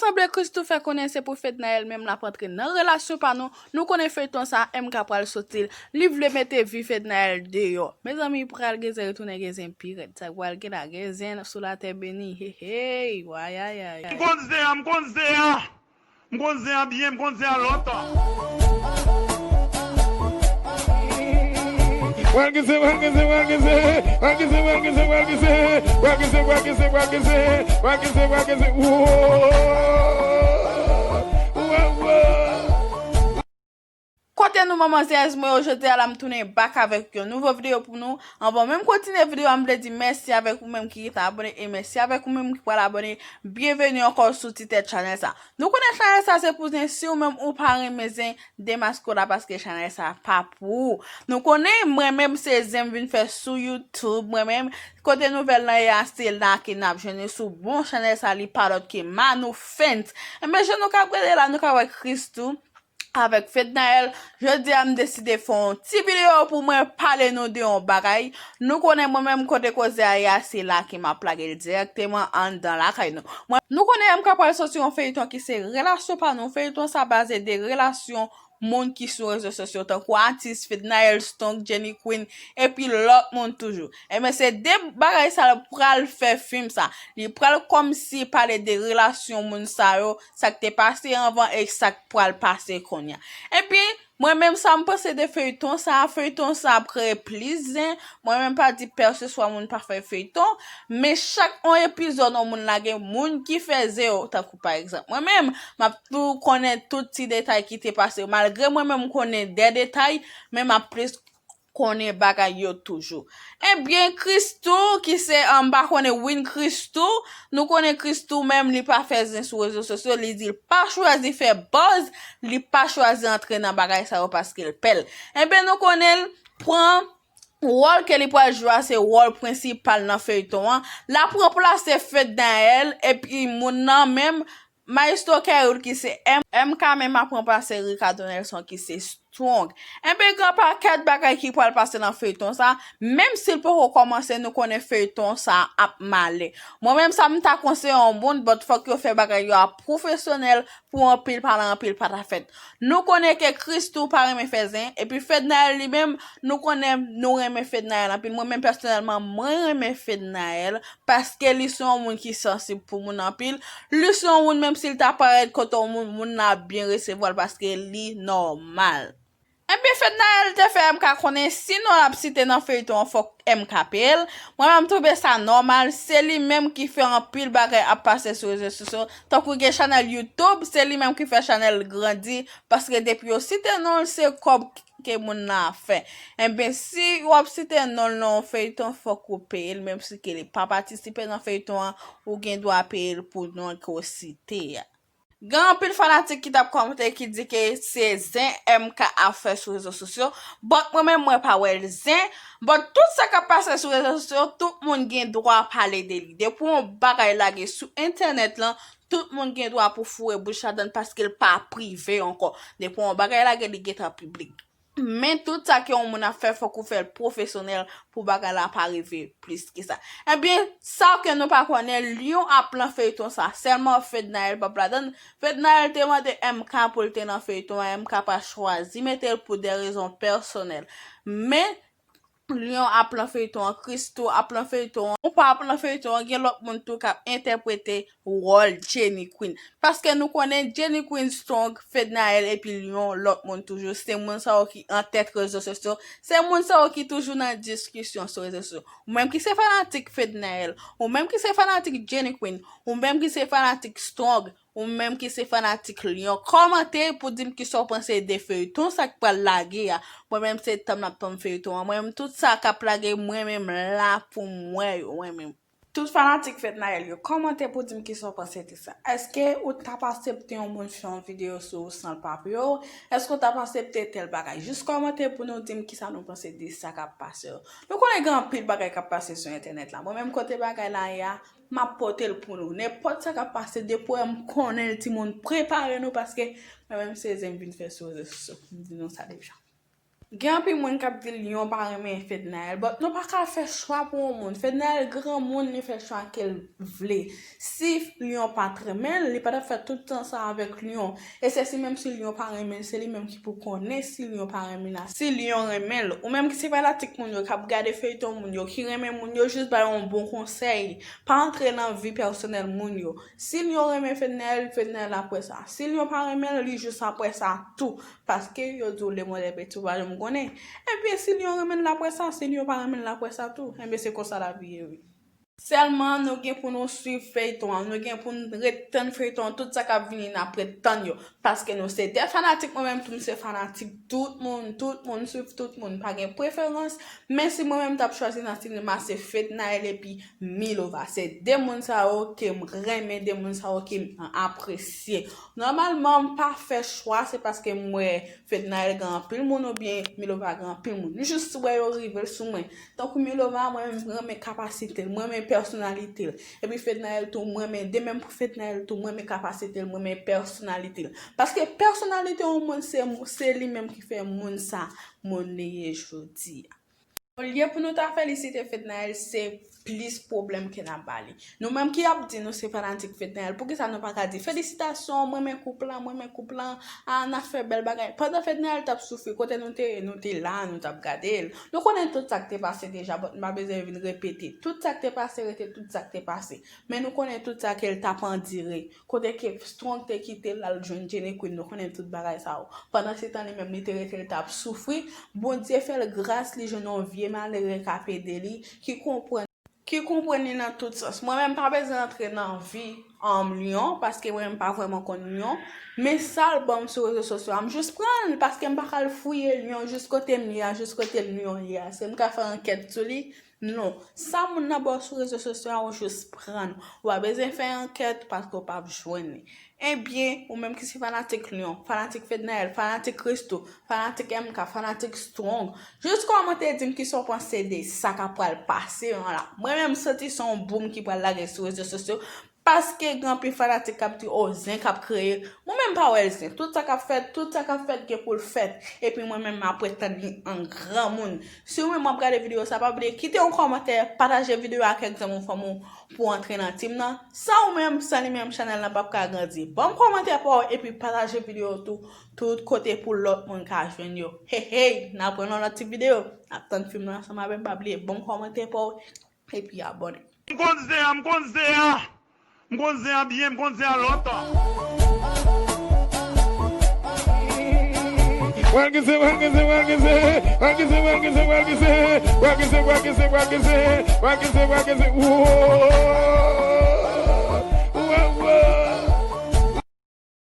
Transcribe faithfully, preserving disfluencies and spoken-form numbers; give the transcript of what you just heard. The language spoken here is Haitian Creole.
Sanble Christoo fè konnen se pou Fednaelle menm l ap antre nan relasyon pa nou. Nou konnen feyton sa M K pral soti l. Li vle mete vi Fednaelle deyò. Mezanmi, pral gen zen retounen gen zen pi rèd. Sa k pral gen la, gen zen sou latè beni. Hey, hey, wayayay. M konn zen an, m konn zen an. M konn zen an byen, m konn zen an lontan. Wòl gise, wòl gise, wòl gise. Wòl gise, wòl gise, wòl gise. Wòl gise, wòl gise, wòl gise. Wòl gise, wòl gise. Whoa. Whoa, whoa. Kote nou manman zèz mwen yo, jodi a la m tounen back avèk yon nouvo videyo pou nou. Anvan menm kontinye videyo a, m vle di mèsi avèk ou menm ki ta abòne e mèsi avèk ou menm ki pral abòne. Byenveni ankò sou ti tèt chanèl sa. Nou konnen chanèl sa se pou zen, si ou menm ou pa renmen zen, demaske w la paske chanèl sa pa pou ou. Nou konnen mwen menm se zen m vin fè sou YouTube, mwen menm kote nouvèl lan ye a se la ke n ap jwenn li sou bon chanèl sa, li pa lòt ke Manoufent. Enben jan nou ka gade la, nou ka wè Christoo avèk Fednaelle. Jodi a m deside fè yon ti videyo pou mwen pale nou de yon bagay. Nou konnen mwen menm kote koze a ye a se la ke m ap lage l dirèkteman anndan lakay nou. Mwen, nou konnen M K pral soti yon feyton ki se relasyon pa nou. Feyton sa baze de relasyon moun ki sou rezo sosyo tankou atis Fednaelle, Strong, Jenny Queen epi lòt moun toujou. Enben se de bagay sa l pral fè fim sa. Li pral kòmsi pale de relasyon moun sa yo, sa k te pase anvan e sa k pral pase kounye a. Epi mwen menm sa m panse de feyton sa, feyton sa ap kreye plis zen. Mwen menm pa di pèseswa moun pa fè feyton, men chak yon epizòd yon moun lage moun ki fè zen yo, tankou pa egzanp mwen menm, m ap tou konnen tout ti detay ki te pase. Malgre mwen menm m konnen de detay, men m ap plis konnen bagay yo toujou. Ebyen, Christoo, ki se, ah, m pa konnen, Win Christoo, nou konnen Christoo menm, li pa fè zen sou rezo sosyo, li di l pa chwazi fè buzz, li pa chwazi antre nan bagay sa yo paske l pè l. Ebyen, nou konnen l pran wòl ke li pral jwe a, se wòl prensipal nan feyton an. L ap ranplase Fednaelle, epi moun nan menm, Maestro Carole ki se M, M K menm ap ranplase Ricardo Nelson ki se Strong. Enben, gen pakèt bagay ki pral pase nan feyton sa, menm si l poko kòmanse, nou konnen feyton sa ap male. Mwen menm sa m ta konseye yon moun, but fòk yo fè bagay yo a pwofesyonèl pou anpil pale anpil pa ta fèt. Nou konnen ke Christoo pa renmen fè zen, epi Fednaelle li menm, nou konnen nou renmen Fednaelle anpil. Mwen menm pèsonèlman, mwen renmen Fednaelle paske li se yon moun ki sansib pou moun anpil. Li se yon moun, menm si l ta parèt kote yon moun, moun nan ap byen resevwa l paske li nòmal. Ebyen, Fednaelle te fè M K konnen si non l ap site nan feyton an, fòk M K peye l. Mwen menm m twouve sa nòmal, se li menm ki fè anpil bagay ap pase sou rezo sosyo, tankou gen chanèl YouTube, se li menm ki fè chanèl grandi, paske depi yo site non l, se kòb ke moun nan ap fè. Enben, si w ap site non l nan yon feyton, fòk ou peye l, menm si ke li pa patisipe nan feyton an, ou gen dwa peye l pou non ke w site a. Gen anpil fanatik ki t ap kòmante ki di ke se zen M K ap fè sou rezo sosyo, but mwen menm mwen pa wè l zen, but tout sa k ap pase sou rezo sosyo, tout moun gen dwa pale de li. Depi yon bagay lage sou entènèt lan, tout moun gen dwa pou foure bouch ladan l paske l pa prive ankò. Depi yon bagay lage, li gentan piblik. Men tout sa ke yon moun ap fè, fòk ou fè l pwofesyonèl pou bagay la pa rive plis ke sa. Ebyen, sa ke nou pa konnen, Lion ap lan feyton sa. Sèlman Fednaelle p ap ladan l. Fednaelle te mande M K pou l te nan feyton an, M K pa chwazi mete l pou de rezon pèsonèl. Men, Lion ap lan feyton an, Christoo ap lan feyton an, ou pa ap lan feyton an, gen lòt moun tou k ap entèprete wòl Jenny Queen. Paske nou konnen Jenny Queen, Strong, Fednaelle epi Lion, lòt moun toujou, se moun sa yo ki an tèt rezo sosyo, se moun sa yo ki toujou nan diskisyon sou rezo sosyo. Ou menm ki se fanatik Fednaelle, ou menm ki se fanatik Jenny Queen, ou menm ki se fanatik Strong, ou menm ki se fanatik Lion, kòmante pou di m kisa w panse de feyton sa k pral lage a. Mwen menm se tann m ap tann feyton an. Mwen menm tout sa k ap lage, mwen menm la pou m wè yo, mwen menm. Tout fanatik Fednaelle yo, kòmante pou di m kisa w panse de sa. Èske ou t ap aksepte yon moun fè yon videyo sou ou san l pa peye w? Èske ou t ap aksepte tèl bagay? Jis kòmante pou nou di m kisa nou panse de sa k ap pase yo. Nou konnen gen anpil bagay k ap pase sou entènèt la. Mwen menm kote bagay la ye a, m ap pote l pou nou. Nenpòt sa k ap pase, depi w wè m konnen l, timoun, prepare nou paske mwen menm se zen m vin fè sou rezo sosyo. M di nou sa deja. Gen anpil moun k ap di Lyon pa renmen Fednaelle, but nou pa ka fè chwa pou yon moun. Fednaelle granmoun, li fè chwa ke l vle. Si Lyon pa t renmen l, li pa t ap fè tout tan sa avèk Lyon. E se si menm si Lyon pa renmen l, se li menm ki pou konnen si Lyon pa renmen l, si Lyon renmen l. Ou menm ki se fanatik moun yo, k ap gade feyton moun yo, ki renmen moun yo, jis ba yo yon bon konsèy. Pa antre nan vi pèsonèl moun yo. Si Lyon renmen Fednaelle, Fednaelle ap wè sa. Si Lyon pa renmen l, li jis ap wè sa tou. Paske yo di w le monde est petit, ou pa janm konnen. Ebyen, si Lyon renmen l, l ap wè sa. Si Lyon pa renmen l, l ap wè sa tou. Ebyen, se konsa lavi ye, wi. Sèlman, nou gen pou nou swiv feyton an. Nou gen pou n ret tann feyton an, tout sa k ap vini, n ap ret tann yo. Paske nou se de fanatik, mwen menm tou, m se fanatik tout moun, tout moun, swiv tout moun. Pa gen preferans. Men si mwen menm t ap chwazi nan sinema, se Fednaelle epi Milova. Se de moun sa yo ke m renmen, de moun sa yo ke m apresye. Nòmalman, m pa fè chwa, se paske m wè Fednaelle gen anpil moun oubyen Milova gen anpil moun. M jis wè yo rive l sou mwen. Tankou Milova, mwen menm, m renmen kapasite l, m renmen pèsonalite l. Epi Fednaelle tou, m renmen, de menm pou Fednaelle tou, m renmen kapasite l, m renmen pèsonalite l. Paske pèsonalite yon moun, se, se li menm ki fè moun sa, moun li ye jodi a. Olye pou nou ta felisite Fednaelle, se plis pwoblèm ke n ap ba li. Nou menm ki ap di nou se fanatik Fednaelle, poukisa nou pa ka di felisitasyon, m renmen koup lan, m renmen koup lan, a, n ap fè bèl bagay. Pandan Fednaelle t ap soufri, kote nou te ye, nou te la, nou t ap gade l. Nou konnen tout sa k te pase deja, but m pa bezwen vin repete. Tout sa k te pase, rete tout sa k te pase. Men nou konnen tout sa ke l t ap andire. Kote ke Strong te kite l al jwenn Jenny Queen, nou konnen tout bagay sa yo. Pandan se tan li menm li te rete, li t ap soufri. Bondye fè l gras, li jwenn yon vye malere k ap ede li, ki konprann, ki konprann li nan tout sans. Mwen menm pa bezwen antre nan vi, um, Lyon, paske mwen menm pa vrèman konn Lyon. Men sa l ban m sou rezo sosyo a, m jis pran l, paske m pa ka al fouye Lyon jis kote m ye a, jis kote Lyon ye a. Se m ka fè ankèt sou li, non, sa moun nan ba w sou rezo sosyo a, ou jis pran l. Ou pa bezwen fè ankèt paske w p ap jwenn li. Ebyen, ou menm ki se fanatik Lyon, fanatik Fednaelle, fanatik Christoo, fanatik M K, fanatik Strong, jis kòmante di m kisa w panse de sa k ap pral pase an la. Mwen menm, m santi se yon boum ki pral lage sou rezo sosyo. Paske gen anpil fanatik k ap di, "O, zen k ap kreye." Mwen menm pa wè zen. Tout sa k ap fèt, tout sa k ap fèt gen pou l fèt. Epi mwen menm m ap ret tann li an granmoun. Si ou menm w ap gade videyo sa, pa bliye kite yon kòmantè, pataje videyo a ak kèk zanmi w, fanmi w pou antre nan team nan. San ou menm, san li menm, chanèl lan p ap ka grandi. Ban m kòmantè pa w epi pataje videyo tou, tout kote pou lòt moun ka jwenn yo. Hey, hey, n ap wè nan lòt ti videyo. N ap tann fim nan ansanm avè m, pa bliye ban m kòmantè pa w epi abòne. M konn zen an, m konn zen an. M konn zen an byen, m konn zen an lontan. Walgise, walgise, walgise. Walgise, walgise, walgise. Walgise, walgise, walgise. Walgise, walgise, wooo.